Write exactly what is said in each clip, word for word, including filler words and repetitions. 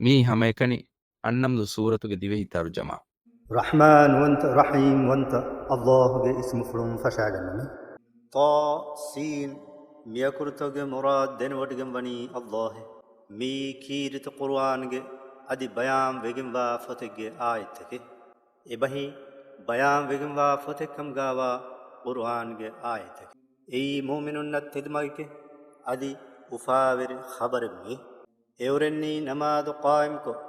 މިއީ ހަމައެކަނި އަންނަމްލު ސޫރަތުގެ ދިވެހި ތަރުޖަމާ. ރަޙްމާންވަންތަ، ރަޙީމްވަންތަ އައްލާހުގެ އިސްމުފުޅުން ފަށާގަންނަމޭ. ޠާ ސީން. މިއަކުރުތަކުގެ މުރާދު ދެނެވޮޑިގެންވަނީ އައްލާހެ. މިއީ ކީރިތި ޤުރުއާންގެ އަދި ބަޔާންވެގެންވާ ފޮތެއްގެ އާޔަތްތަކެއް. އެބަހީ، ބަޔާންވެގެންވާ ފޮތެއްކަމުގާވާ ޤުރުއާންގެ އާޔަތްތަކެއް. އެއީ މުއުމިނުންނަށް ތެދުމަގެކެއް އަދި އުފާވެރި ޚަބަރެއްމެ. އެއުރެންނީ ނަމާދު ޤާއިމްކޮށް،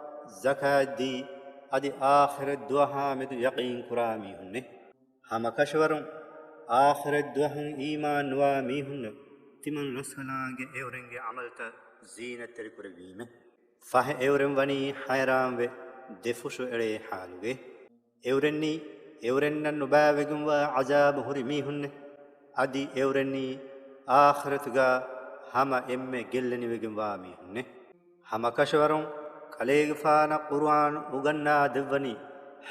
ޒަކާތްދީ، އަދި އާޚިރަތް ދުވަހާމެދު ޔަޤީންކުރާ މީހުންނޭ. ހަމަކަށަވަރުން އާޚިރަތް ދުވަހަށް އީމާންނުވާ މީހުންނަށް ތިމަން ރަސްކަލާނގެ އެއުރެންގެ ޢަމަލުތައް ޒީނަތްތެރިކުރެއްވީމެ. ފަހެ އެއުރެން ވަނީ ހައިރާންވެ ދެފުށު އެޅޭ ޙާލުގައި. އެއުރެންނީ އެއުރެންނަށް ނުބައިވެގެންވާ ޢަޒާބު ހުރި މީހުންނެ. އަދި އެއުރެންނީ އާޚިރަތުގާ ހަމަ އެންމެ ގެއްލެނިވެގެންވާ މީހުންނެ. ހަމަކަށަވަރުން ކަލޭގެފާނަށް ޤުރުއާން އުގަންނާ ދެއްވަނީ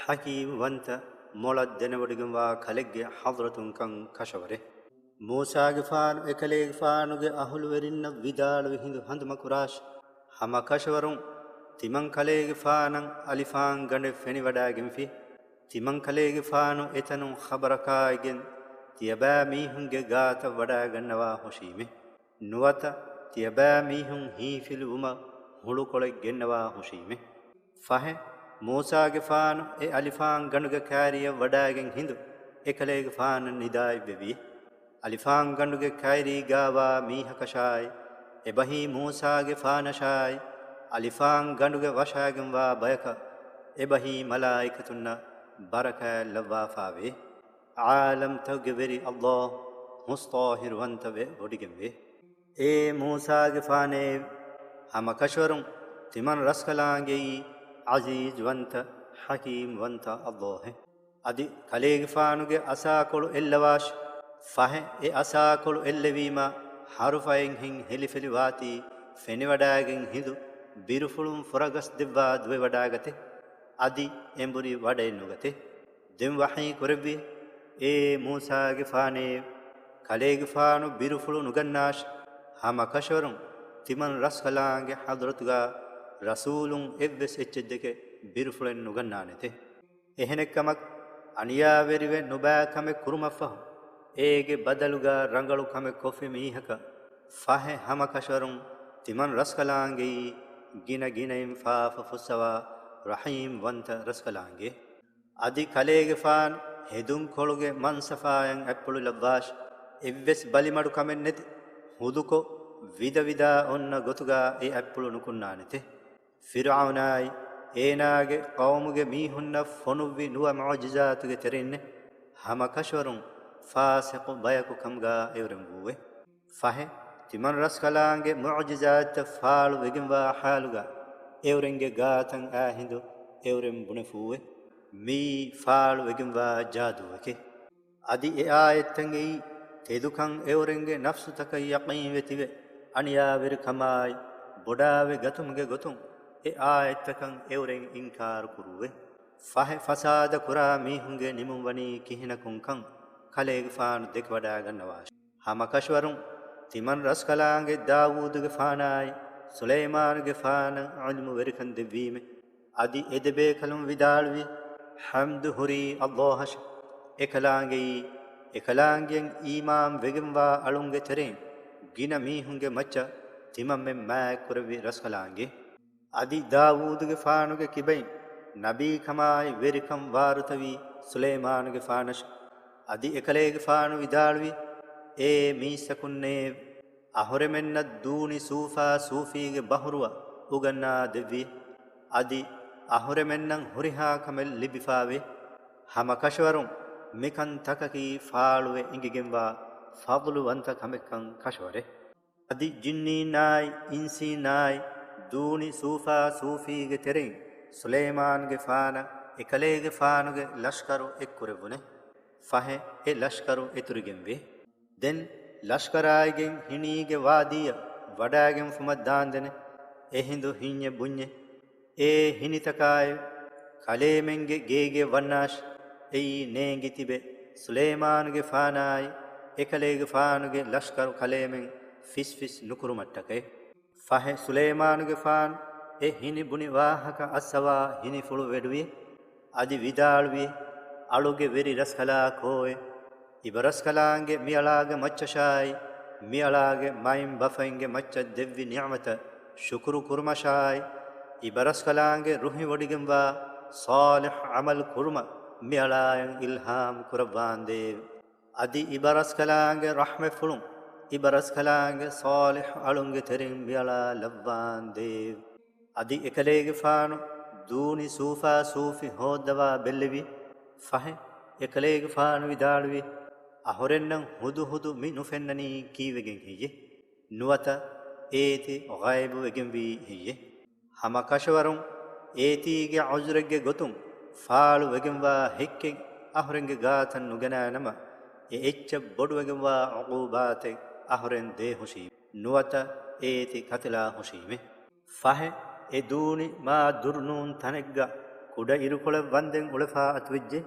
ޙަކީމް ވަންތަ މޮޅަށް ދެނެވޮޑިގެންވާ ކަލެއްގެ ޙަޟްރަތުންކަން ކަށަވަރޭ. މޫސާގެފާނު އެކަލޭގެފާނުގެ އަހުލުވެރިންނަށް ވިދާޅުވި ހިނދު ހަނދުމަކުރާށި! ހަމަކަށަވަރުން ތިމަންކަލޭގެފާނަށް އަލިފާންގަނޑެއް ފެނިވަޑައިގެންފި. ތިމަންކަލޭގެފާނު އެތަނުން ޚަބަރަކާއިގެން ތިޔަބައިމީހުންގެ ގާތަށް ވަޑައިގަންނަވާ ހުށީމެ. ނުވަތަ ތިޔަބައިމީހުން ހީފިލިވުމަށް ހުޅުކޮޅެއް ގެންނަވާ ހުށީމެ. ފަހެ، މޫސާގެފާނު އެ އަލިފާންގަނޑުގެ ކައިރިއަށް ވަޑައިގެން ހިނދު އެކަލޭގެފާނަށް ނިދާއެއްވެވި. އަލިފާންގަނޑުގެ ކައިރީގާވާ މީހަކަށާއި، އެބަހީ މޫސާގެފާނަށާއި، އަލިފާންގަނޑުގެ ވަށާގެންވާ ބަޔަކަށް އެބަހީ މަލާއިކަތުންނަށް ބަރަކާތް ލައްވާފާވޭ. ޢާލަމްތަކުގެ ވެރި އައްލާހު ހުސްޠާހިރުވަންތަވެ ވޮޑިގެންވޭ. އޭ މޫސާގެފާނޭ! ހަމަކަށަވަރުން ތިމަން ރަސްކަލާނގެއީ ޢަޒީޒުވަންތަ، ޙަކީމްވަންތަ އައްލާހެ. އަދި ކަލޭގެފާނުގެ އަސާކޮޅު އެއްލަވާށި! ފަހެ އެ އަސާކޮޅު އެއްލެވީމާ، ހަރުފައިންހެން ހެލިފެލި ވާތީ ފެނިވަޑައިގެން ހިނދު ބިރުފުޅުން ފުރަގަސް ދެއްވާ ދުވެވަޑައިގަތެ. އަދި އެނބުރި ވަޑައެއްނުގަތެ. ދެން ވަޙީ ކުރެއްވި، އޭ މޫސާގެފާނޭ! ކަލޭގެފާނު ބިރުފުޅު ނުގަންނާށި! ހަމަކަށަވަރުން ތިމަން ރަސްކަލާނގެ ޙަޟްރަތުގާ ރަސޫލުން އެއްވެސް އެއްޗެއްދެކެ ބިރުފުޅެއް ނުގަންނާނެތެ. އެހެނެއްކަމަކު، އަނިޔާވެރިވެ ނުބައި ކަމެއް ކުރުމަށްފަހު، އޭގެ ބަދަލުގާ ރަނގަޅު ކަމެއް ކޮށްފި މީހަކަށް ފަހެ ހަމަކަށަވަރުން ތިމަން ރަސްކަލާނގެއީ ގިނަ ގިނައިން ފާފަ ފުއްސަވާ ރަޙީމް ވަންތަ ރަސްކަލާނގެ. އަދި ކަލޭގެފާނު ހެދުންކޮޅުގެ މަންސަފާޔަށް އަތްޕުޅު ލައްވާށި! އެއްވެސް ބަލިމަޑު ކަމެއް ނެތި ހުދުކޮށް، ވިދަވިދާ އޮންނަ ގޮތުގާ އެ އަތްޕުޅު ނުކުންނާނެތެ. ފިރުޢައުނާއި އޭނާގެ ޤައުމުގެ މީހުންނަށް ފޮނުއްވި ނުވަ މުޢުޖިޒާތުގެ ތެރެއިންނެއް ހަމަކަށަވަރުން ފާސިޤު ބަޔަކު ކަމުގާ އެއުރެން ވޫވެ. ފަހެ، ތިމަން ރަސްކަލާނގެ މުޢުޖިޒާތްތައް ފާޅު ވެގެންވާ ޙާލުގާ އެއުރެންގެ ގާތަށް އާ ހިނދު އެއުރެން ބުނެފޫވެ. މިއީ ފާޅު ވެގެންވާ ޖާދޫއެކޭ. އަދި އެ އާޔަތްތައް އެއީ ތެދުކަން އެއުރެންގެ ނަފްސުތަކަށް ޔަޤީންވެ ތިބެ، އަނިޔާވެރިކަމާއި ބޮޑާވެ ގަތުމުގެ ގޮތުން އެ އާޔަތްތަކަށް އެއުރެން އިންކާރު ކުރޫވެ. ފަހެ ފަސާދަ ކުރާ މީހުންގެ ނިމުން ވަނީ ކިހިނަކުން ކަން ކަލޭގެފާނު ދެކިވަޑައިގަންނަވާށި. ހަމަކަށަވަރުން ތިމަން ރަސްކަލާނގެ ދާވޫދުގެފާނާއި ސުލައިމާނުގެފާނަށް ޢިލްމުވެރިކަން ދެއްވީމެ. އަދި އެ ދެބޭކަލުން ވިދާޅުވި، ޙަމްދު ހުރީ އައްލާހަށް. އެކަލާނގެއީ، އެކަލާނގެއަށް އީމާން ވެގެންވާ އަޅުންގެ ތެރެއިން ގިނަ މީހުންގެ މައްޗަށް ތިމަންމެން މާތްކުރެއްވި ރަސްކަލާނގެ. އަދި ދާވޫދުގެފާނުގެ ކިބައިން ނަބީކަމާއި ވެރިކަން ވާރުތަވީ ސުލައިމާނުގެފާނަށް. އަދި އެކަލޭގެފާނު ވިދާޅުވި، އޭ މީސްތަކުންނޭވެ! އަހުރެމެންނަށް ދޫނި ސޫފާ ސޫފީގެ ބަހުރުވަ އުގަންނާ ދެއްވި. އަދި އަހުރެމެންނަށް ހުރިހާ ކަމެއް ލިބިފާވޭ. ހަމަކަށަވަރުން މިކަން ތަކަކީ ފާޅުވެ އިނގިގެންވާ ފަޟްލުވަންތަ ކަމެއްކަން ކަށަވަރޭ. އަދި ޖިންނީންނާއި އިންސީންނާއި ދޫނި ސޫފާ ސޫފީގެ ތެރެއިން ސުލައިމާނުގެފާނަށް އެކަލޭގެފާނުގެ ލަޝްކަރު އެއްކުރެއްވުނެ. ފަހެ އެ ލަޝްކަރު އެތުރިގެންވޭ. ދެން ލަޝްކަރާއިގެން ހިނީގެ ވާދީއަށް ވަޑައިގެންފުމަށް ދާންދެނެ. އެހިނދު ހިންޏެއް ބުންޏެއް، އޭ ހިނިތަކާއެވެ! ކަލޭމެންގެ ގޭގެއަށް ވަންނާށި! އެއީ ނޭނގި ތިބެ ސުލައިމާނުގެފާނާއި އެކަލޭގެފާނުގެ ލަޝްކަރު ކަލޭމެން ފިސްފިސް ނުކުރުމަށްޓަކައި. ފަހެ ސުލައިމާނުގެފާނު އެ ހިނި ބުނި ވާހަކަ އައްސަވާ ހިނިފުޅު ވެޑުވި، އަދި ވިދާޅުވި، އަޅުގެ ވެރި ރަސްކަލާ ކޯއެ؟ އިބަރަސްކަލާނގެ މިއަޅާގެ މައްޗަށާއި، މިއަޅާގެ މައިން ބަފައިންގެ މައްޗަށް ދެއްވި ނިޢުމަތަށް ޝުކުރު ކުރުމަށާއި، އިބަރަސްކަލާނގެ ރުހިވޮޑިގެންވާ ޞާލިޙް ޢަމަލު ކުރުމަށް މިއަޅާއަށް އިލްހާމް ކުރައްވާނދޭވެ. އަދި އިބަރަސްކަލާނގެ ރަޙްމަތްފުޅުން އިބަރަސްކަލާނގެ ޞާލިޙް އަޅުންގެ ތެރެއިން މިއަޅާ ލައްވާނދޭވެ. އަދި އެކަލޭގެފާނު ދޫނި ސޫފާ ސޫފި ހޯއްދަވާ ބެއްލެވި. ފަހެ، އެކަލޭގެފާނު ވިދާޅުވި، އަހުރެންނަށް ހުދުހުދު މި ނުފެންނަނީ ކީއްވެގެން ހެއްޔެ؟ ނުވަތަ އޭތި ޣައިބުވެގެންވީ ހެއްޔެ؟ ހަމަކަށަވަރުން އޭތީގެ ޢުޛުރެއްގެ ގޮތުން ފާޅުވެގެންވާ ހެއްކެއް އަހުރެންގެ ގާތަށް ނުގަނާނަމަ، އެ އެއްޗަށް ބޮޑުވެގެންވާ ޢުޤޫބާތެއް އަހުރެން ދޭހުށީމެ. ނުވަތަ އޭތި ކަތިލާ ހުށީމެ. ފަހެ، އެ ދޫނި މާ ދުރުނޫން ތަނެއްގަ ކުޑަ އިރުކޮޅެއް ވަންދެން އުޅެފާ އަތުވެއްޖެ.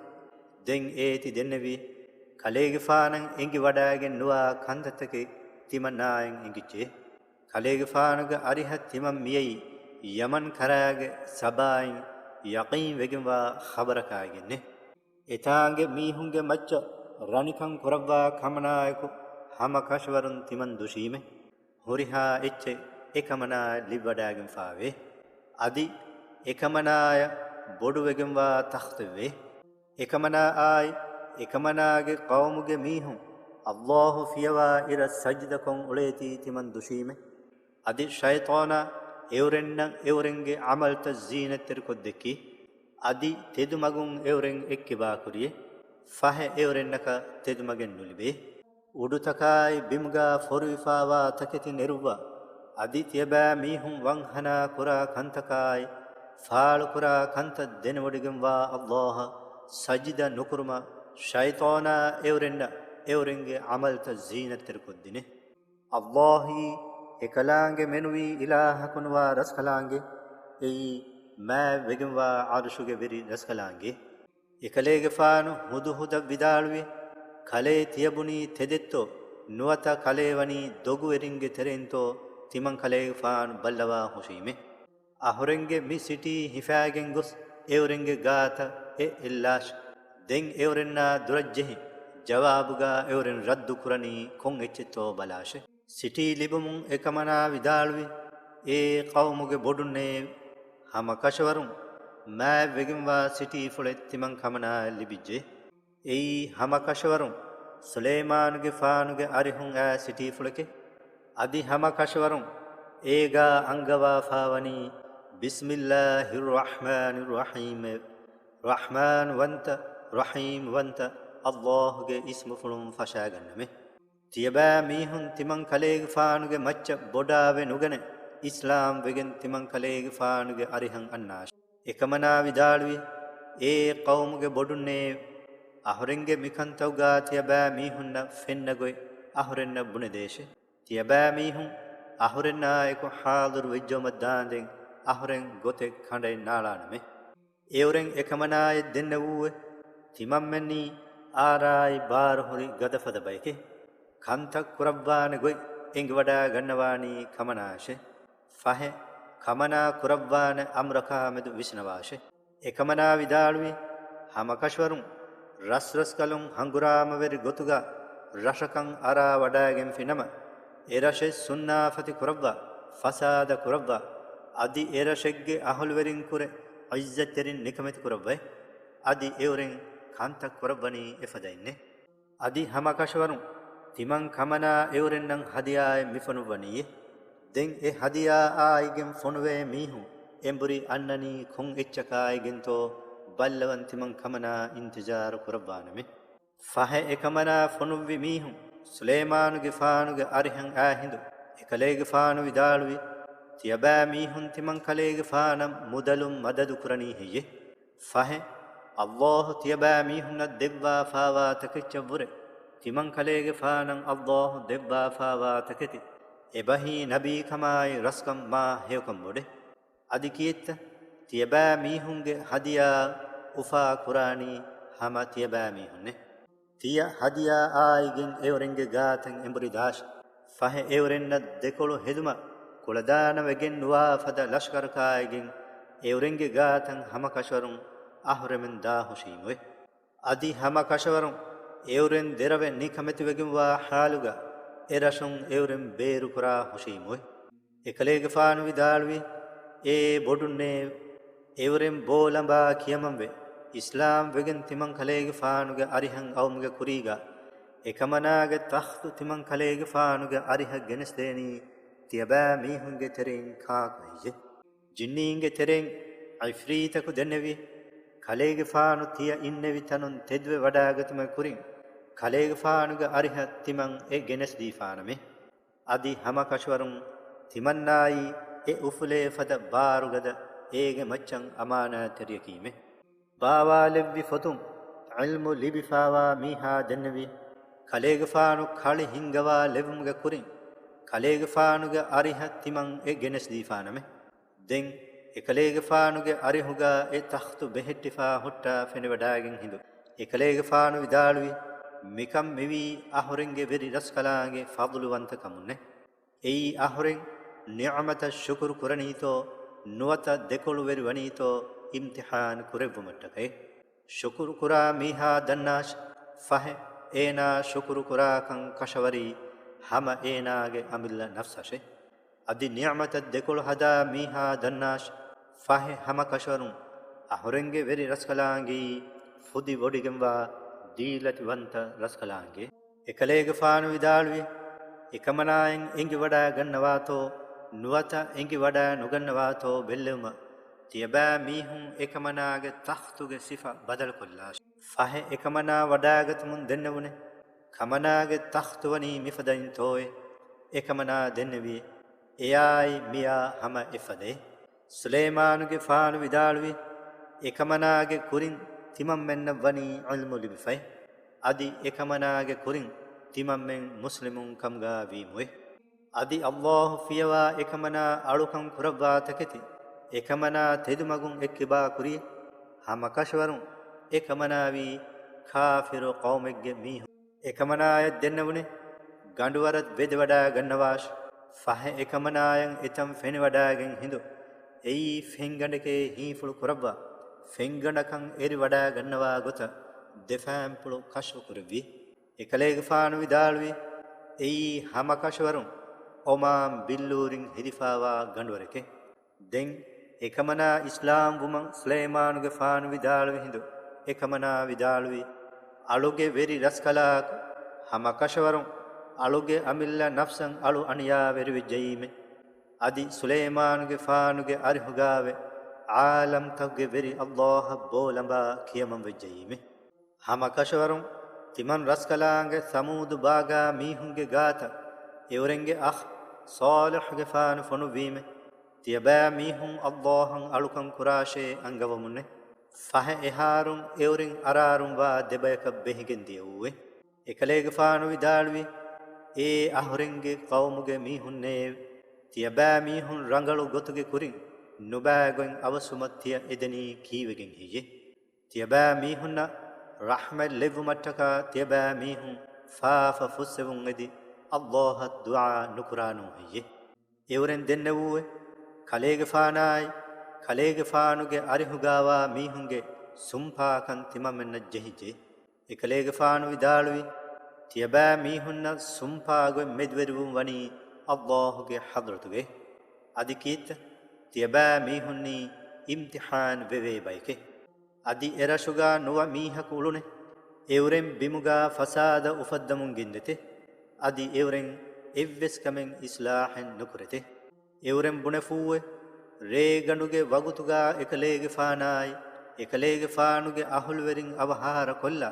ދެން އޭތި ދެންނެވި، ކަލޭގެފާނަށް އެނގިވަޑައިގެން ނުވާ ކަންތައްތަކެއް ތިމަންނާއަށް އެނގިއްޖެ. ކަލޭގެފާނުގެ އަރިހަށް ތިމަން މިއައީ ޔަމަން ކަރާގެ ސަބާއިން ޔަޤީންވެގެންވާ ޚަބަރަކާގެންނެ. އެތާނގެ މީހުންގެ މައްޗަށް ރަނިކަން ކުރައްވާ ކަމަނާއެކު ހަމަކަށަވަރުން ތިމަން ދުށީމެ. ހުރިހާ އެއްޗެއް އެކަމަނާއަށް ލިބިވަޑައިގެންފާވޭ. އަދި އެކަމަނާއަށް ބޮޑުވެގެންވާ ތަޚްތެއްވޭ. އެކަމަނާއާއި އެކަމަނާގެ ޤައުމުގެ މީހުން ﷲ ފިޔަވާ އިރަށް ސަޖިދަކޮށް އުޅޭތީ ތިމަން ދުށީމެ. އަދި ޝައިޠާނާ އެއުރެންނަށް އެއުރެންގެ ޢަމަލުތައް ޒީނަތްތެރިކޮށްދެއްކި. އަދި ތެދުމަގުން އެއުރެން އެއްކިބާކުރިއެ. ފަހެ އެއުރެންނަކަށް ތެދުމަގެއް ނުލިބޭ. އުޑުތަކާއި ބިމުގާ ފޮރުވިފާވާ ތަކެތި ނެރުއްވާ، އަދި ތިޔަބައިމީހުން ވަންހަނާ ކުރާ ކަންތަކާއި، ފާޅުކުރާ ކަންތައް ދެނެވޮޑިގެންވާ ﷲ އަށް ސަޖިދަ ނުކުރުމަށް ޝައިޠާނާ އެއުރެންނަށް އެއުރެންގެ ޢަމަލުތައް ޒީނަތްތެރިކޮށްދިނެ. ﷲ އީ އެކަލާނގެ މެނުވީ އިލާހަކުނުވާ ރަސްކަލާނގެ، އެއީ މާތްވެގެންވާ ޢަރުޝުގެ ވެރި ރަސްކަލާނގެ. އެކަލޭގެފާނު ހުދުހުދަށް ވިދާޅުވި، ކަލޭ ތިޔަބުނީ ތެދެއްތޯ، ނުވަތަ ކަލޭ ވަނީ ދޮގުވެރިންގެ ތެރެއިންތޯ ތިމަން ކަލޭގެފާނު ބައްލަވާ ހުށީމެ. އަހުރެންގެ މި ސިޓީ ހިފާގެން ގޮސް އެއުރެންގެ ގާތަށް އެ އެއްލާށި. ދެން އެއުރެންނާ ދުރަށް ޖެހި ޖަވާބުގާ އެއުރެން ރައްދު ކުރަނީ ކޮން އެއްޗެއްތޯ ބަލާށެ. ސިޓީ ލިބުމުން އެކަމަނާ ވިދާޅުވި، އޭ ޤައުމުގެ ބޮޑުންނޭވެ! ހަމަކަށަވަރުން މާތްވެގެންވާ ސިޓީފުޅެއް ތިމަން ކަމަނާއަށް ލިބިއްޖެ. އެއީ ހަމަކަށަވަރުން ސުލައިމާނުގެފާނުގެ އަރިހުން އައި ސިޓީފުޅެކެ. އަދި ހަމަކަށަވަރުން އޭގާ އަންގަވާފާވަނީ ބިސްމިއްލާހިއްރަޙްމާނިއްރަޙީމް. ރަޙްމާން ވަންތަ، ރަޙީމް ވަންތަ ﷲ ގެ އިސްމުފުޅުން ފަށާގަންނަމެ. ތިޔަބައިމީހުން ތިމަން ކަލޭގެފާނުގެ މައްޗަށް ބޮޑާވެ ނުގަނެ، އިސްލާމް ވެގެން ތިމަން ކަލޭގެފާނުގެ އަރިހަށް އަންނާށި. އެކަމަނާ ވިދާޅުވި، އޭ ޤައުމުގެ ބޮޑުންނޭވެ! އަހުރެންގެ މިކަންތައްގާ ތިޔަބައިމީހުންނަށް ފެންނަ ގޮތް އަހުރެންނަށް ބުނެދޭށެ. ތިޔަބައިމީހުން އަހުރެންނާއެކު ޙާޟިރު ވެއްޖައުމަށް ދާންދެން އަހުރެން ގޮތެއް ކަނޑައެއް ނާޅާނަމޭ. އެއުރެން އެކަމަނާއަށް ދެންނެވޫއެއް، ތިމަންމެންނީ އާރާއި ބާރުހުރި ގަދަފަދަ ބަޔެކޭ. ކަންތައް ކުރައްވާނެ ގޮތް އެނގިވަޑާ ގަންނަވާނީ ކަމަނާއަށެ. ފަހެ، ކަމަނާ ކުރައްވާނެ އަމުރަކާމެދު ވިސްނަވާށެ. އެކަމަނާ ވިދާޅުވި، ހަމަކަށަވަރުން ރަސްރަސްކަލުން ހަނގުރާމަވެރި ގޮތުގަ ރަށަކަށް އަރާ ވަޑައިގެންފިނަމަ، އެރަށެއް ސުންނާފަތި ކުރައްވާ، ފަސާދަ ކުރައްވާ، އަދި އެރަށެއްގެ އަހުލުވެރިންކުރެ ޢިއްޒަތްތެރިން ނިކަމެތި ކުރައްވައި، އަދި އެއުރެން ކަންތައް ކުރައްވަނީ އެފަދައިންނޭ. އަދި ހަމަކަށަވަރުން ތިމަން ކަމަނާ އެއުރެންނަށް ހަދިޔާއެއް މިފޮނުއްވަނީއޭ. ދެން އެ ހަދިޔާ އާއިގެން ފޮނުވޭ މީހުން އެނބުރި އަންނަނީ ކޮން އެއްޗަކާއިގެންތޯ ބައްލަވަން ތިމަން ކަމަނާ އިންތިޒާރު ކުރައްވާނަމޭ. ފަހެ އެކަމަނާ ފޮނުއްވި މީހުން ސުލައިމާނުގެފާނުގެ އަރިހަށް އައި ހިނދު އެކަލޭގެފާނު ވިދާޅުވި، ތިޔަބައިމީހުން ތިމަން ކަލޭގެފާނަށް މުދަލުން މަދަދު ކުރަނީ ހެއްޔޭ؟ ފަހެ، ﷲ ތިޔަބައިމީހުންނަށް ދެއްވާފާވާ ތަކެއްޗަށްވުރެ، ތިމަން ކަލޭގެފާނަށް ﷲ ދެއްވާފާވާ ތަކެތި، އެބަހީ ނަބީކަމާއި ރަސްކަން މާ ހެޔޮކަން ބޮޑޭ. އަދި ކިއެއްތަ؟ ތިޔަބައިމީހުންގެ ހަދިޔާ އުފާ ކުރާނީ ހަމަ ތިޔަބައިމީހުންނޭ. ތިޔަ ހަދިޔާ އާއިގެން އެއުރެންގެ ގާތަށް އެނބުރި ދާށި. ފަހެ އެއުރެންނަށް ދެކޮޅު ހެދުމަށް ކުޅަދާނަވެގެން ނުވާ ފަދަ ލަޝްކަރަކާއިގެން އެއުރެންގެ ގާތަށް ހަމަކަށަވަރުން އަހުރެމެން ދާހުށީމުވެ. އަދި ހަމަކަށަވަރުން އެއުރެން ދެރަވެ ނިކަމެތިވެގެންވާ ޙާލުގަ އެރަށުން އެއުރެން ބޭރުކުރާ ހުށީމުވެ. އެކަލޭގެފާނު ވިދާޅުވި، އޭ ބޮޑުންނޭވެ! އެއުރެން ބޯލަނބާ ކިޔަމަންވެ، އިސްލާމް ވެގެން ތިމަން ކަލޭގެފާނުގެ އަރިހަށް އައުމުގެ ކުރީގަ، އެކަމަނާގެ ތަޚްތު ތިމަން ކަލޭގެފާނުގެ އަރިހަށް ގެނެސްދޭނީ ތިޔަބައިމީހުންގެ ތެރެއިން ކާކު ހެއްޔެވެ؟ ޖިންނީންގެ ތެރެއިން ޢިފްރީތަކު ދެންނެވި، ކަލޭގެފާނު ތިޔަ އިންނެވި ތަނުން ތެދުވެ ވަޑާގަތުމުގެ ކުރިން، ކަލޭގެފާނުގެ އަރިހަށް ތިމަން އެ ގެނެސްދީފާނަމޭ. އަދި ހަމަކަށަވަރުން ތިމަންނާއީ އެ އުފުލޭ ފަދަ ބާރުގަދަ އޭގެ މައްޗަށް އަމާނާތްތެރިޔަކީމޭ. ބާވާލެއްވި ފޮތުން ޢިލްމު ލިބިފާވާ މީހާ ދެންނެވި، ކަލޭގެފާނު ކަޅި ހިންގަވާ ލެއްވުމުގެ ކުރިން، ކަލޭގެފާނުގެ އަރިހަށް ތިމަން އެ ގެނެސްދީފާނަމޭ. ދެން އެކަލޭގެފާނުގެ އަރިހުގަ އެ ތަޚްތު ބެހެއްޓިފާ ހުއްޓާ ފެނިވަޑާގެން ހިނދު، އެކަލޭގެފާނު ވިދާޅުވި، މިކަން މިވީ އަހުރެންގެ ވެރި ރަސްކަލާނގެ ފަޟުލުވަންތަކަމުންނޭ. އެއީ އަހުރެން ނިޢުމަތަށް ޝުކުރު ކުރަނީތޯ، ނުވަތަ ދެކޮޅުވެރިވަނީތޯ އިމްތިޙާން ކުރެއްވުމަށްޓަކައި. ޝުކުރު ކުރާ މީހާ ދަންނާށި، ފަހެ، އޭނާ ޝުކުރު ކުރާކަން ކަށަވަރީ ހަމަ އޭނާގެ އަމިއްލަ ނަފްސަށޭ. އަދި ނިޢުމަތަށް ދެކޮޅު ހަދާ މީހާ ދަންނާށި، ފަހެ ހަމަކަށަވަރުން އަހުރެންގެ ވެރި ރަސްކަލާނގެއީ ފުދި ވޮޑިގެންވާ ދީލަތިވަންތަ ރަސްކަލާނގެ. އެކަލޭގެފާނު ވިދާޅުވި، އެކަމަނާއަށް އެނގިވަޑާ ގަންނަވާތޯ، ނުވަތަ އެނގިވަޑާ ނުގަންނަވާތޯ ބެއްލެވުމަށް، ތިޔަބައިމީހުން އެކަމަނާގެ ތަޚްތުގެ ސިފަ ބަދަލުކޮށްލާށި. ފަހެ އެކަމަނާ ވަޑާގަތުމުން ދެންނެވުނޭ، ކަމަނާގެ ތަޚްތު ވަނީ މިފަދައިންތޯއޭ؟ އެކަމަނާ ދެންނެވި، އެއާއި މިއާ ހަމަ އެއްފަދައޭ. ސުލައިމާނުގެފާނު ވިދާޅުވި، އެކަމަނާގެ ކުރިން ތިމަންމެންނަށް ވަނީ ޢިލްމު ލިބިފައި. އަދި އެކަމަނާގެ ކުރިން ތިމަންމެން މުސްލިމުން ކަމުގަ ވީމުވެ. އަދި ﷲ ފިޔަވާ އެކަމަނާ އަޅުކަން ކުރައްވާ ތަކެތި، އެކަމަނާ ތެދުމަގުން އެއްކިބާ ކުރިޔަށް، ހަމަކަށަވަރުން އެކަމަނާވީ ކާފިރު ޤައުމެއްގެ މީހުން. އެކަމަނާޔަށް ދެންނެވުނެ، ގަނޑުވަރަށް ވެދެވަޑާ ގަންނަވާށި. ފަހެ އެކަމަނާޔަށް އެތަން ފެނިވަޑާގެން ހިނދު، އެއީ ފެންގަނޑެކޭ ހީފުޅު ކުރައްވާ، ފެންގަނޑަކަށް އެރިވަޑާ ގަންނަވާ ގޮތަށް ދެފާންޕުޅު ކަޝްފު ކުރެއްވި. އެކަލޭގެފާނު ވިދާޅުވި، އެއީ ހަމަކަށަވަރުން އޮމާން ބިއްލޫރިން ހެދިފާވާ ގަނޑުވަރެކޭ. ދެން އެކަމަނާ އިސްލާމް ވުމަށް ސުލައިމާނުގެފާނު ވިދާޅުވި ހިނދު، އެކަމަނާ ވިދާޅުވި، އަޅުގެ ވެރި ރަސްކަލާކު، ހަމަކަށަވަރުން އަޅުގެ އަމިއްލަ ނަފްސަށް އަޅު އަނިޔާވެރިވެއްޖައީމެ. އަދި ސުލައިމާނުގެފާނުގެ އަރިހުގާވެ ޢާލަމްތަކުގެ ވެރި ﷲ އަށް ބޯލަނބާ ކިޔަމަން ވެއްޖައީމެ. ހަމަކަށަވަރުން ތިމަން ރަސްކަލާނގެ ސަމޫދު ބާގާ މީހުންގެ ގާތަށް އެއުރެންގެ އަޚް ޞާލިޙުގެފާނު ފޮނުއްވީމެ. ތިޔަބައިމީހުން ﷲ އަށް އަޅުކަން ކުރާށޭ އަންގަވަމުންނެ. ފަހެ އެހާރުން އެއުރެން އަރާރުންވާ ދެބަޔަކަށް ބެހިގެން ދިޔައޫވެ. އެކަލޭގެފާނު ވިދާޅުވި، އޭ އަހުރެންގެ ޤައުމުގެ މީހުންނޭވެ! ތިޔަބައިމީހުން ރަނގަޅު ގޮތުގެ ކުރިން ނުބައިގޮތް އަވަސްވުމަށް ތިޔަ އެދެނީ ކީއްވެގެން ހެއްޔެވެ؟ ތިޔަބައިމީހުންނަށް ރަޙްމަތް ލެއްވުމަށްޓަކާ ތިޔަބައިމީހުން ފާފަ ފުއްސެވުން އެދި ﷲ އަށް ދުޢާ ނުކުރާނޫން ހެއްޔެވެ؟ އެއުރެން ދެންނެވޫއެވެ. ކަލޭގެފާނާއި ކަލޭގެފާނުގެ އަރިހުގާވާ މީހުންގެ ސުންޕާކަން ތިމަންމެންނަށް ޖެހިއްޖެ. އެކަލޭގެފާނު ވިދާޅުވި، ތިޔަބައިމީހުންނަށް ސުންޕާގޮތް މެދުވެރިވުން ވަނީ ﷲ ގެ ޙަޟްރަތުގައި. އަދި ކީއްތަ؟ ތިޔަބައިމީހުންނީ އިމްތިޙާން ވެވޭ ބައެކޭ. އަދި އެރަށުގާ ނުވަ މީހަކު އުޅުނެ، އެއުރެން ބިމުގާ ފަސާދަ އުފައްދަމުން ގެންދެތެ. އަދި އެއުރެން އެއްވެސް ކަމެއް އިޞްލާޙެއް ނުކުރެތެ. އެއުރެން ބުނެފޫއެވެ. ރޭގަނޑުގެ ވަގުތުގާ އެކަލޭގެފާނާއި އެކަލޭގެފާނުގެ އަހުލުވެރިން އަވަހާރަކޮށްލާ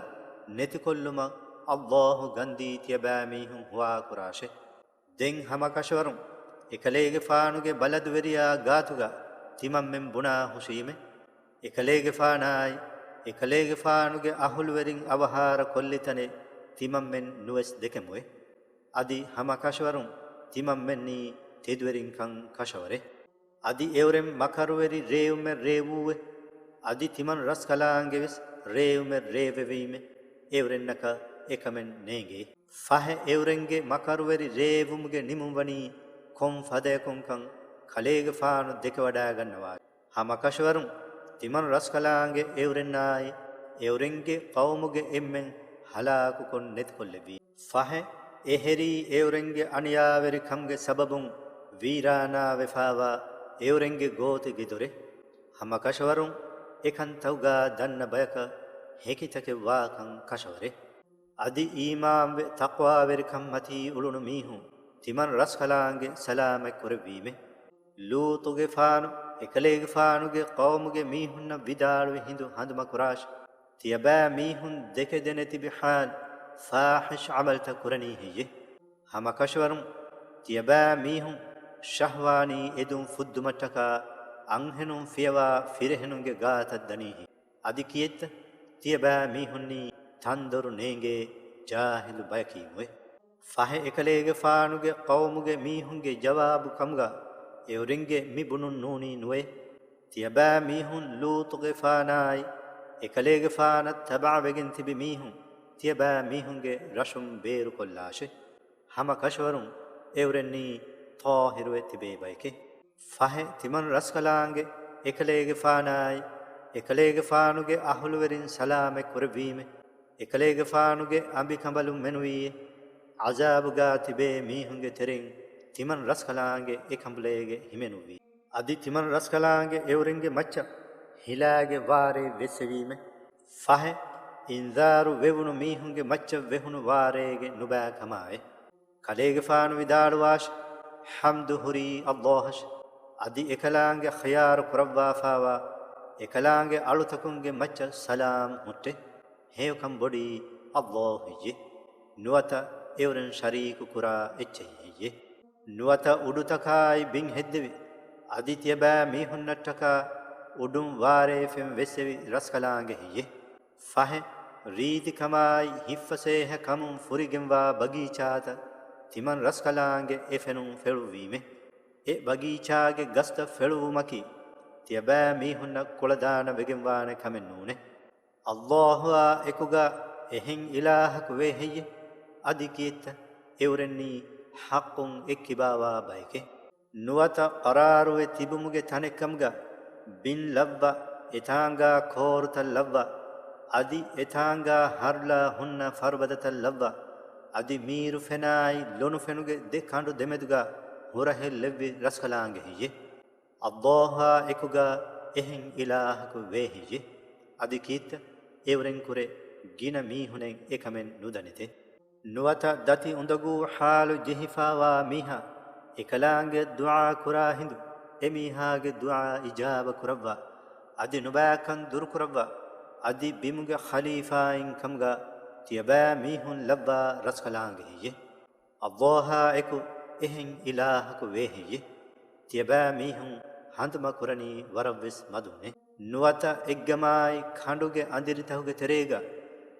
ނެތިކޮށްލުމަށް ﷲ ގަންދީ ތިޔަބައިމީހުން ހުވާކުރާށޭ. ދެން ހަމަކަށަވަރުން އެކަލޭގެފާނުގެ ބަލަދުވެރިޔާ ގާތުގަ ތިމަންމެން ބުނާ ހުށީމެ. އެކަލޭގެފާނާއި އެކަލޭގެފާނުގެ އަހުލުވެރިން އަވަހާރަ ކޮށްލި ތަނެއް ތިމަންމެން ނުވެސް ދެކެމުވެ. އަދި ހަމަކަށަވަރުން ތިމަންމެންނީ ތެދުވެރިންކަން ކަށަވަރޭ. އަދި އެއުރެން މަކަރުވެރި ރޭވުމެއް ރޭވޫއެވެ. އަދި ތިމަން ރަސްކަލާނގެވެސް ރޭވުމެއް ރޭވެވީމެ. އެއުރެންނަކަށް އެކަމެއް ނޭނގޭ. ފަހެ އެއުރެންގެ މަކަރުވެރި ރޭވުމުގެ ނިމުން ވަނީ ކޮން ފަދަޔަކުންކަން ކަލޭގެފާނު ދެކެވަޑައިގަންނަވާށި. ހަމަކަށަވަރުން ތިމަން ރަސްކަލާނގެ އެއުރެންނާއި، އެއުރެންގެ ޤައުމުގެ އެންމެން ހަލާކުކޮށް ނެތިކޮށްލެއްވީ. ފަހެ، އެހެރީ އެއުރެންގެ އަނިޔާވެރިކަމުގެ ސަބަބުން ވީރާނާވެފާވާ އެއުރެންގެ ގޯތިގެދޮރެއް. ހަމަކަށަވަރުން އެކަންތައުގާ ދަންނަ ބަޔަކަށް ހެކިތަކެއް ވާކަން ކަށަވަރޭ. އަދި އީމާންވެ ތަޤްވާވެރިކަންމަތީ އުޅުނު މީހުން ތިމަން ރަސްކަލާނގެ ސަލާމަތް ކުރެއްވީމެ. ލޫޠުގެފާނު އެކަލޭގެފާނުގެ ޤައުމުގެ މީހުންނަށް ވިދާޅުވި ހިނދު ހަނދުމަކުރާށި! ތިޔަބައިމީހުން ދެކެދެނެތިބި ޙާލު ފާޙިޝް ޢަމަލްތައް ކުރަނީ ހެއްޔެ؟ ހަމަކަށަވަރުން ތިޔަބައިމީހުން ޝަހްވާނީ އެދުން ފުއްދުމަށްޓަކާ އަންހެނުން ފިޔަވާ ފިރިހެނުންގެ ގާތަށް ދަނީހި. އަދި ކިއެއްތަ ތިޔަބައިމީހުންނީ ތަންދޮރު ނޭނގޭ ޖާހިލު ބަޔަކީމުވެ. ފަހެ އެކަލޭގެފާނުގެ ޤައުމުގެ މީހުންގެ ޖަވާބު ކަމުގަ އެއުރެންގެ މި ބުނުން ނޫނީ ނުވޭ. ތިޔަބައިމީހުން ލޫޠުގެފާނާއި އެކަލޭގެފާނަށް ތަބަޢަވެގެން ތިބި މީހުން ތިޔަބައިމީހުންގެ ރަށުން ބޭރުކޮށްލާށޭ. ހަމަކަށަވަރުން އެއުރެންނީ ޠާހިރުވެ ތިބޭ ބަޔެކޭ. ފަހެ ތިމަން ރަސްކަލާނގެ އެކަލޭގެފާނާއި އެކަލޭގެފާނުގެ އަހުލުވެރިން ސަލާމަތް ކުރެއްވީމެ. އެކަލޭގެފާނުގެ އަނބިކަނބަލުން މެނުވީއޭ، ޢަޒާބުގާ ތިބޭ މީހުންގެ ތެރެއިން ތިމަން ރަސްކަލާނގެ އެކަނބުލޭގެ ހިމެނުއްވީ. އަދި ތިމަން ރަސްކަލާނގެ އެއުރެންގެ މައްޗަށް ހިލާގެ ވާރޭ ވެއްސެވީމެ. ފަހެ، އިންޒާރު ވެވުނު މީހުންގެ މައްޗަށް ވެހުނު ވާރޭގެ ނުބައި ކަމާއޭ. ކަލޭގެފާނު ވިދާޅުވާށި، ޙަމްދު ހުރީ ﷲ އަށް. އަދި އެކަލާނގެ ޚިޔާރު ކުރައްވާފާވާ، އެކަލާނގެ އަޅުތަކުންގެ މައްޗަށް ސަލާމް ހުއްޓޭ. ހެޔޮކަން ބޮޑީ ﷲ ހެއްޔޭ؟ ނުވަތަ އެއުރެން ޝަރީކު ކުރާ އެއްޗެހި ހެއްޔޭ؟ ނުވަތަ އުޑުތަކާއި ބިން ހެއްދެވި، އަދި ތިޔަބައިމީހުންނަށްޓަކާ އުޑުން ވާރޭފިން ވެއްސެވި ރަސްކަލާނގެ ހެއްޔޭ؟ ފަހެ، ރީތިކަމާއި ހިއްފަސޭހަ ކަމުން ފުރިގެންވާ ބަގީޗާތައް ތިމަން ރަސްކަލާނގެ އެފެނުން ފެޅުއްވީމެ. އެ ބަގީޗާގެ ގަސްތައް ފެޅުއްވުމަކީ، ތިޔަބައިމީހުންނަށް ކުޅަދާނަ ވެގެންވާނެ ކަމެއް ނޫނޭ. ﷲ އާ އެކުގަ އެހެން އިލާހަކު ވޭ ހެއްޔެ؟ އަދި ކިއެއްތަ އެއުރެންނީ ޙައްޤުން އެއްކިބާވާ ބަޔެކޭ؟ ނުވަތަ ޤަރާރުވެ ތިބުމުގެ ތަނެއްކަމުގަ ބިން ލައްވާ، އެތާނގާ ކޯރުތައް ލައްވާ، އަދި އެތާނގާ ހަރުލާ ހުންނަ ފަރުބަދަތައް ލައްވާ، އަދި މީރު ފެނާއި ލޮނުފެނުގެ ދެ ކަނޑު ދެމެދުގަ ހުރަހެއް ލެއްވި ރަސްކަލާނގެ ހެއްޔެ؟ ﷲ އާ އެކުގަ އެހެން އިލާހަކު ވޭ ހެއްޔެ؟ އަދި ކީއްތަ އެއުރެންކުރެ ގިނަ މީހުނެއް އެކަމެއް ނުދަނެތެ؟ ނުވަތަ ދަތި އުނދަގޫ ޙާލު ޖެހިފާވާ މީހާ އެކަލާނގެ ދުޢާ ކުރާ ހިނދު އެމީހާގެ ދުޢާ އިޖާބަ ކުރައްވާ، އަދި ނުބައިކަން ދުރުކުރައްވާ، އަދި ބިމުގެ ޚަލީފާއިން ކަމުގަ ތިޔަބައިމީހުން ލައްވާ ރަސްކަލާނގެ ހެއްޔެ؟ ﷲ އާ އެކު އެހެން އިލާހަކު ވޭ ހެއްޔެ؟ ތިޔަބައިމީހުން ހަނދުމަ ކުރަނީ ވަރަށްވެސް މަދުންނޭ. ނުވަތަ އެއްގަމާއި ކަނޑުގެ އަނދިރިތަކުގެ ތެރޭގަ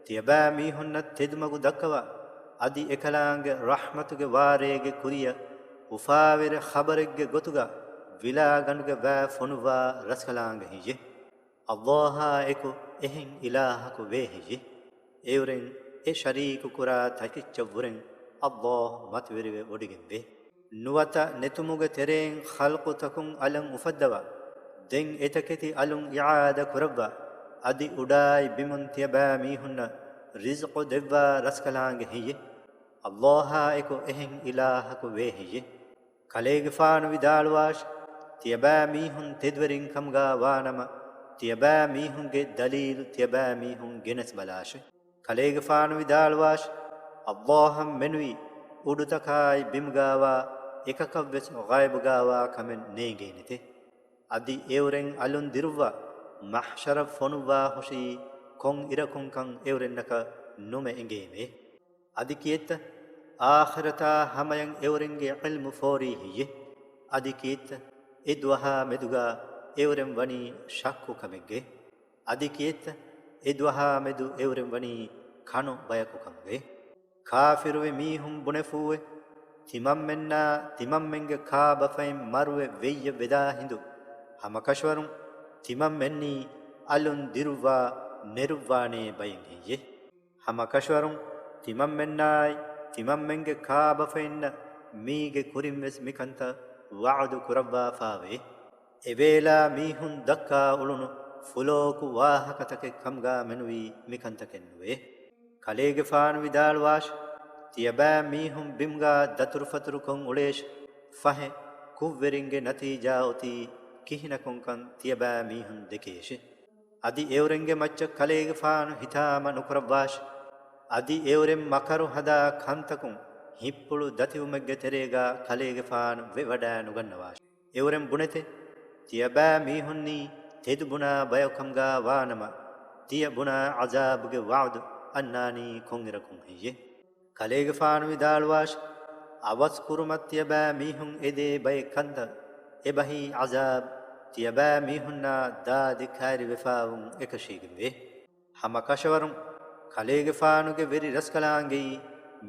ތިޔަބައިމީހުންނަށް ތެދުމަގު ދައްކަވާ، އަދި އެކަލާނގެ ރަޙްމަތުގެ ވާރޭގެ ކުރިއަށް އުފާވެރި ޚަބަރެއްގެ ގޮތުގަ ވިލާގަނޑުގެ ވައި ފޮނުއްވާ ރަސްކަލާނގެ ހެއްޔެ؟ ﷲ އާ އެކު އެހެން އިލާހަކު ވޭ ހެއްޔެ؟ އެއުރެން އެ ޝަރީކު ކުރާ ތަކެއްޗަށްވުރެން ﷲ މަތިވެރިވެ ވޮޑިގެންވޭ. ނުވަތަ ނެތުމުގެ ތެރެއިން ޚަލްޤުތަކުން އަލަށް އުފައްދަވާ، ދެން އެތަކެތި އަލުން އިޢާދަ ކުރައްވާ، އަދި އުޑާއި ބިމުން ތިޔަބައިމީހުންނަށް ރިޒްޤު ދެއްވާ ރަސްކަލާނގެ ހެއްޔެ؟ ﷲ އާ އެކު އެހެން އިލާހަކު ވޭ ހެއްޔެ؟ ކަލޭގެފާނު ވިދާޅުވާށި، ތިޔަބައިމީހުން ތެދުވެރިން ކަމުގާ ވާނަމަ، ތިޔަބައިމީހުންގެ ދަލީލު ތިޔަބައިމީހުން ގެނެސް ބަލާށި. ކަލޭގެފާނު ވިދާޅުވާށި، ﷲ އަށް މެނުވީ އުޑުތަކާއި ބިމުގާވާ އެކަކަށްވެސް ޣައިބުގާވާ ކަމެއް ނޭނގޭނެތެ. އަދި އެއުރެން އަލުން ދިރުއްވާ، މަޙްޝަރަށް ފޮނުއްވާ ހުށީ ކޮން އިރަކުންކަން އެއުރެންނަކަށް ނުމެ އެނގޭމޭ. އަދި ކިއެއްތަ؟ އާޚިރަތާ ހަމަޔަށް އެއުރެންގެ ޢިލްމު ފޯރީ ހެއްޔެ؟ އަދި ކިއެއްތަ؟ އެ ދުވަހާ މެދުގާ އެއުރެން ވަނީ ޝައްކު ކަމެއްގައި. އަދި ކިއެއްތަ؟ އެ ދުވަހާ މެދު އެއުރެން ވަނީ ކަނު ބަޔަކު ކަމުގައި. ކާފިރުވި މީހުން ބުނެފޫއެ، ތިމަންމެންނާ ތިމަންމެންގެ ކާބަފައިން މަރުވެ ވެއްޔަށް ވެދާ ހިނދު، ހަމަކަށަވަރުން ތިމަންމެންނީ އަލުން ދިރުއްވާ ނެރުއްވާނޭ ބައެއް ހެއްޔެ؟ ހަމަކަށަވަރުން ތިމަންމެންނާއި ތިމަންމެންގެ ކާބަފައިންނަށް މީގެ ކުރިންވެސް މިކަންތައް ވަޢުދު ކުރައްވާފާވޭ. އެވޭލާ މީހުން ދައްކާ އުޅުނު ފުލޯކު ވާހަކަތަކެއް ކަމުގާ މެނުވީ މިކަންތަކެއް ނުވޭ. ކަލޭގެފާނު ވިދާޅުވާށި، ތިޔަބައި މީހުން ބިމުގާ ދަތުރުފަތުރުކޮށް އުޅޭށި، ފަހެ، ކުށްވެރިންގެ ނަތީޖާ އޮތީ ކިހިނަކުންކަން ތިޔަބައި މީހުން ދެކޭށި. އަދި އެއުރެންގެ މައްޗަށް ކަލޭގެފާނު ހިތާމަ ނުކުރައްވާށި. އަދި އެއުރެން މަކަރު ހަދާ ކަންތަކުން ހިތްޕުޅު ދަތިވުމެއްގެ ތެރޭގާ ކަލޭގެފާނު ވެވަޑައި ނުގަންނަވާށި. އެއުރެން ބުނެތެ، ތިޔަބައި މީހުންނީ ތެދު ބުނާ ބަޔަކު ކަމުގާ ވާނަމަ، ތިޔަ ބުނާ ޢަޒާބުގެ ވަޢުދު އަންނާނީ ކޮންއިރަކުން ހެއްޔެވެ؟ ކަލޭގެފާނު ވިދާޅުވާށި، އަވަސް ކުރުމަށް ތިޔަބައި މީހުން އެދޭ ބައެއް ކަންތައް، އެބަހީ ޢަޒާބު، ތިޔަބައި މީހުންނާ ދާދި ކައިރިވެފާވުން އެކަށީގެންވޭ. ހަމަ ކަށަވަރުން ކަލޭގެފާނުގެ ވެރި ރަސްކަލާނގެއީ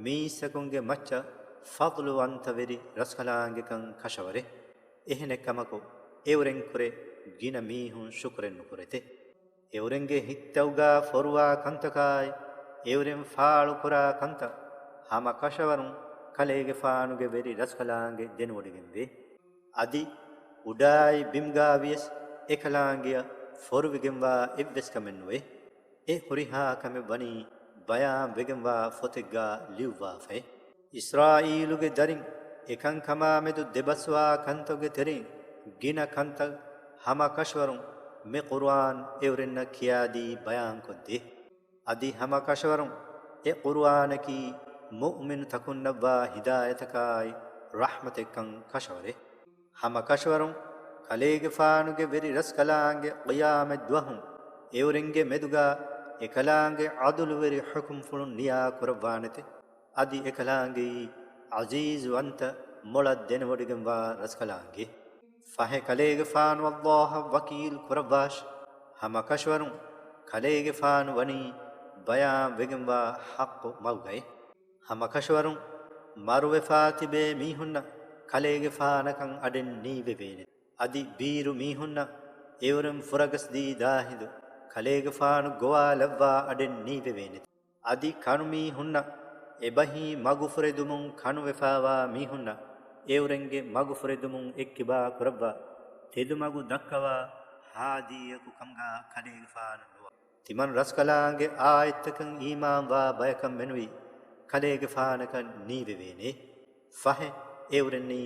މީސްތަކުންގެ މައްޗަށް ފަޟްލުވަންތަ ވެރި ރަސްކަލާނގެކަން ކަށަވަރޭ. އެހެނެއްކަމަކު، އެއުރެންކުރެ ގިނަ މީހުން ޝުކުރެއް ނުކުރެތެ. އެއުރެންގެ ހިތްތައުގާ ފޮރުވާ ކަންތަކާއި، އެއުރެން ފާޅުކުރާ ކަންތައް ހަމަ ކަށަވަރުން ކަލޭގެފާނުގެ ވެރި ރަސްކަލާނގެ ދެނެވޮޑިގެންވޭ. އަދި އުޑާއި ބިމުގާވިޔަސް އެކަލާނގެއަށް ފޮރުވިގެންވާ އެއްވެސް ކަމެއް ނުވޭ. އެ ހުރިހާ ކަމެއް ވަނީ ބަޔާން ވެގެންވާ ފޮތެއްގާ ލިޔުއްވާފައި. އިސްރާއީލުގެ ދަރިން އެކަންކަމާމެދު ދެބަސްވާ ކަންތަކުގެ ތެރެއިން ގިނަ ކަންތައް ހަމަ ކަށަވަރުން މި ޤުރުއާން އެއުރެންނަށް ކިޔާދީ ބަޔާންކޮށްދޭ. އަދި ހަމަ ކަށަވަރުން އެ ޤުރުއާނަކީ މުއުމިނުތަކުންނަށްވާ ހިދާޔަތަކާއި ރަޙްމަތެއްކަން ކަށަވަރޭ. ހަމަ ކަށަވަރުން ކަލޭގެފާނުގެ ވެރި ރަސްކަލާނގެ ޤިޔާމަތް ދުވަހުން އެއުރެންގެ މެދުގާ އެކަލާނގެ ޢަދުލުވެރި ޙުކުމްފުޅުން ނިޔާ ކުރައްވާނެތެ. އަދި އެކަލާނގެއީ ޢަޒީޒުވަންތަ މޮޅަށް ދެނެވޮޑިގެންވާ ރަސްކަލާނގެ. ފަހެ ކަލޭގެފާނު ﷲ އަށް ވަކީލް ކުރައްވާށި. ހަމަ ކަށަވަރުން ކަލޭގެފާނު ވަނީ ބަޔާން ވެގެންވާ ޙައްޤު މަގުގައި. ހަމަ ކަށަވަރުން މަރުވެފާ ތިބޭ މީހުންނަށް ކަލޭގެފާނަކަށް އަޑެއް ނީވެވޭނެ. އަދި ބީރު މީހުންނަށް އެއުރެން ފުރަގަސްދީ ދާހިނދު ކަލޭގެފާނު ގޮވާލައްވާ އަޑެއް ނީވެވޭނެ. އަދި ކަނުމީހުންނަށް އެބަހީ މަގުފުރެދުމުން ކަނުވެފާވާ މީހުންނަށް އެއުރެންގެ މަގުފުރެދުމުން އެއްކިބާ ކުރައްވާ، ތެދުމަގު ދައްކަވާ ހާދީއަކު ކަމުގާ ކަލޭގެފާނު ނުވާ. ތިމަން ރަސްކަލާނގެ އާޔަތްތަކަށް އީމާންވާ ބަޔަކަށް މެނުވީ ކަލޭގެފާނަކަށް ނީވެވޭނެ. ފަހެ، އެއުރެންނީ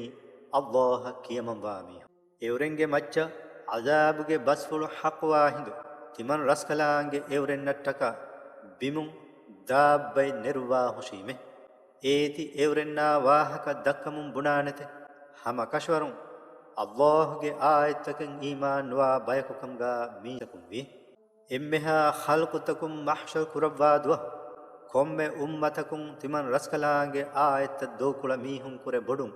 ﷲ އަށް ކިޔަމަންވާ މީހުން. އެއުރެންގެ މައްޗަށް ޢަޒާބުގެ ބަސްފުޅު ޙައްޤުވާ ހިނދު، ތިމަން ރަސްކަލާނގެ އެއުރެންނަށްޓަކާ ބިމުން ދާއްބައެއް ނެރުއްވާ ހުށީމެ. އޭތި އެއުރެންނާ ވާހަކަ ދައްކަމުން ބުނާނެތެ. ހަމަ ކަށަވަރުން ﷲ ގެ އާޔަތްތަކަށް އީމާން ނުވާ ބަޔަކު ކަމުގާ މީސްތަކުން ވީ. އެންމެހާ ޚަލްޤުތަކުން މަޙްޝަރު ކުރައްވާ ދުވަހު، ކޮންމެ އުއްމަތަކުން ތިމަން ރަސްކަލާނގެ އާޔަތްތައް ދޫކުޅަ މީހުން ކުރެ ބޮޑުން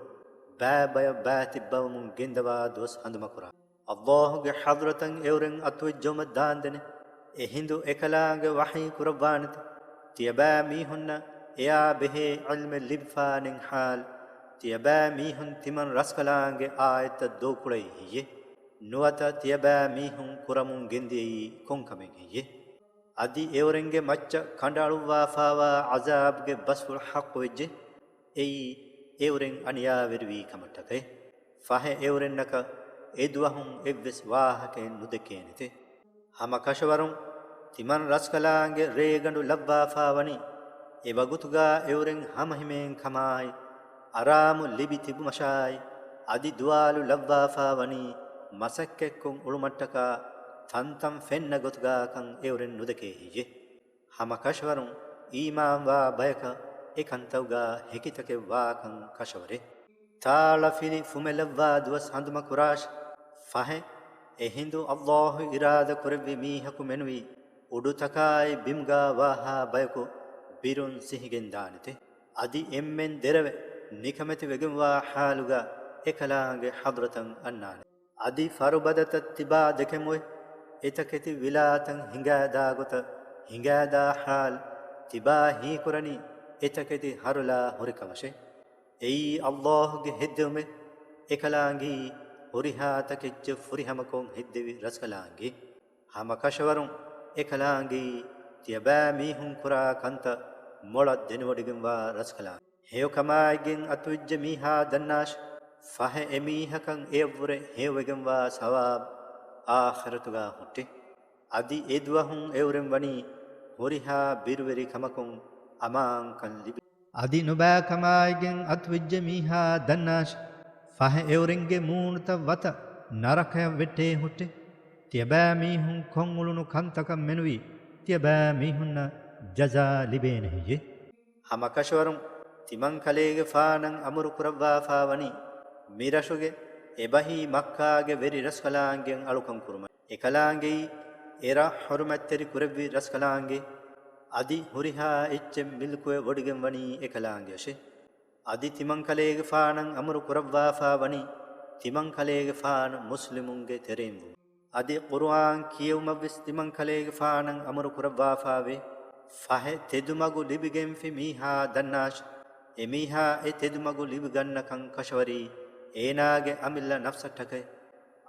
ބައިބަޔަށް ބައިތިއްބަވަމުން ގެންދަވާ ދުވަސް ހަނދުމަކުރާ. ﷲ ގެ ޙަޟްރަތަށް އެއުރެން އަތުވެއްޖައުމަށް ދާންދެނެ. އެހިނދު އެކަލާނގެ ވަޙީ ކުރައްވާނެތެ. ތިޔަބައި މީހުންނަށް އެޔާ ބެހޭ ޢިލްމެއް ލިބިފާނެތް ޙާލު، ތިޔަބައި މީހުން ތިމަން ރަސްކަލާނގެ އާޔަތްތައް ދޫކުޅައީ ހެއްޔެވެ؟ ނުވަތަ ތިޔަބައި މީހުން ކުރަމުން ގެންދިޔައީ ކޮން ކަމެއް ހެއްޔެވެ؟ އަދި އެއުރެންގެ މައްޗަށް ކަނޑައަޅުއްވާފާވާ ޢަޒާބުގެ ބަސްފުޅު ޙައްޤުވެއްޖެ. އެއީ އެއުރެން އަނިޔާވެރިވީ ކަމަށްޓަކައި. ފަހެ އެއުރެންނަކަށް އެދުވަހުން އެއްވެސް ވާހަކައެއް ނުދެކޭނެތެ. ހަމަ ކަށަވަރުން ތިމަން ރަސްކަލާނގެ ރޭގަނޑު ލައްވާފާވަނީ، އެވަގުތުގާ އެއުރެން ހަމަހިމޭން ކަމާއި، އަރާމު ލިބި ތިބުމަށާއި، އަދި ދުވާލު ލައްވާފާވަނީ، މަސައްކަތްކޮށް އުޅުމަށްޓަކާ ތަންތަން ފެންނަ ގޮތުގާކަން އެއުރެން ނުދެކޭ ހެއްޔެވެ؟ ހަމަ ކަށަވަރުން އީމާންވާ ބަޔަކަށް އެކަންތައުގާ ހެކިތަކެއް ވާކަން ކަށަވަރޭ. ތާޅަފިލި ފުމެލައްވާ ދުވަސް ހަނދުމަ ކުރާށި. ފަހެ، އެހިނދު ﷲ އިރާދަ ކުރެއްވި މީހަކު މެނުވީ، އުޑުތަކާއި ބިމުގާ ވާހާ ބަޔަކު ބިރުން ސިހިގެން ދާނެތެ. އަދި އެންމެން ދެރަވެ ނިކަމެތި ވެގެންވާ ޙާލުގާ އެކަލާނގެ ޙަޟްރަތަށް އަންނާނެ. އަދި ފަރުބަދަތައް ތިބާ ދެކެމުއެ، އެތަކެތި ވިލާތައް ހިނގާދާ ގޮތަށް ހިނގާދާ ޙާލު، ތިބާ ހީކުރަނީ އެތަކެތި ހަރުލާ ހުރިކަމަށެ. އެއީ ﷲ ގެ ހެއްދެވުމެ، އެކަލާނގެއީ ހުރިހާ ތަކެއްޗެއް ފުރިހަމަކޮށް ހެއްދެވި ރަސްކަލާނގެ. ހަމަ ކަށަވަރުން އެކަލާނގެއީ ތިޔަބައިމީހުން ކުރާ ކަންތައް މޮޅަށް ދެނެވޮޑިގެންވާ ރަސްކަލާނގެ. ހެޔޮކަމާއިގެން އަތުވެއްޖެ މީހާ ދަންނާށި، ފަހެ އެމީހަކަށް އެއަށްވުރެ ހެޔޮވެގެންވާ ސަވާބު އާޚިރަތުގާ ހުއްޓޭ. އަދި އެދުވަހުން އެއުރެން ވަނީ ހުރިހާ ބިރުވެރި ކަމަކުން އަމާންކަން ލިބި. އަދި ނުބައިކަމާއިގެން އަތުވެއްޖެ މީހާ ދަންނާށި، ފަހެ އެއުރެންގެ މޫނުތައް ވަތަށް ނަރަކަޔަށް ވެއްޓޭ ހުއްޓޭ. ތިޔަބައިމީހުން ކޮށްއުޅުނު ކަންތަކަށް މެނުވީ ތިޔަބައިމީހުންނަށް ޖަޒާ ލިބޭނެ ހެއްޔޭ؟ ހަމަކަށަވަރުން ތިމަންކަލޭގެފާނަށް އަމުރު ކުރައްވާފާވަނީ، މިރަށުގެ އެބަހީ މައްކާގެ ވެރި ރަސްކަލާނގެއަށް އަޅުކަން ކުރުމަށް. އެކަލާނގެއީ އެރަށް ޙުރުމަތްތެރި ކުރެއްވި ރަސްކަލާނގެ. އަދި ހުރިހާ އެއްޗެއް މިލްކުވެ ވޮޑިގެން ވަނީ އެކަލާނގެއަށޭ. އަދި ތިމަންކަލޭގެފާނަށް އަމުރު ކުރައްވާފާވަނީ، ތިމަންކަލޭގެފާނު މުސްލިމުންގެ ތެރެއިން ވުމަށް. އަދި ޤުރުއާން ކިޔެވުމަށްވެސް ތިމަންކަލޭގެފާނަށް އަމުރު ކުރައްވާފާވޭ. ފަހެ ތެދުމަގު ލިބިގެންފި މީހާ ދަންނާށި، އެމީހާ އެ ތެދުމަގު ލިބިގަންނަކަން ކަށަވަރީ އޭނާގެ އަމިއްލަ ނަފްސަށްޓަކައި.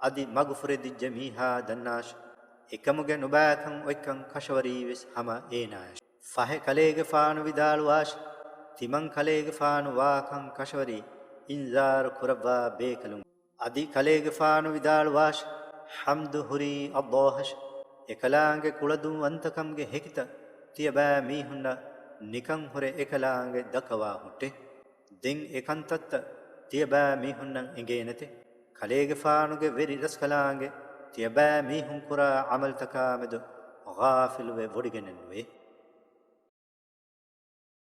އަދި މަގުފުރެދިއްޖެ މީހާ ދަންނާށި، އެކަމުގެ ނުބައިކަން އޮތްކަން ކަށަވަރީވެސް ހަމަ އޭނާޔަށޭ. ފަހެ ކަލޭގެފާނު ވިދާޅުވާށި، ތިމަންކަލޭގެފާނު ވާކަން ކަށަވަރީ އިންޒާރު ކުރައްވާ ބޭކަލުން. އަދި ކަލޭގެފާނު ވިދާޅުވާށި، ޙަމްދު ހުރީ ﷲ އަށް، އެކަލާނގެ ކުޅަދުންވަންތަކަމުގެ ހެކިތައް ތިޔަބައިމީހުންނަށް ނިކަން ހުރެ އެކަލާނގެ ދައްކަވާ ހުއްޓޭ. ދެން އެކަންތައްތައް ތިޔަބައިމީހުންނަށް އެނގޭނެތެ. ކަލޭގެފާނުގެ ވެރި ރަސްކަލާނގެ ތިޔަބައިމީހުން ކުރާ ޢަމަލުތަކާމެދު ޣާފިލުވެ ވޮޑިގެނެއްނުވޭ.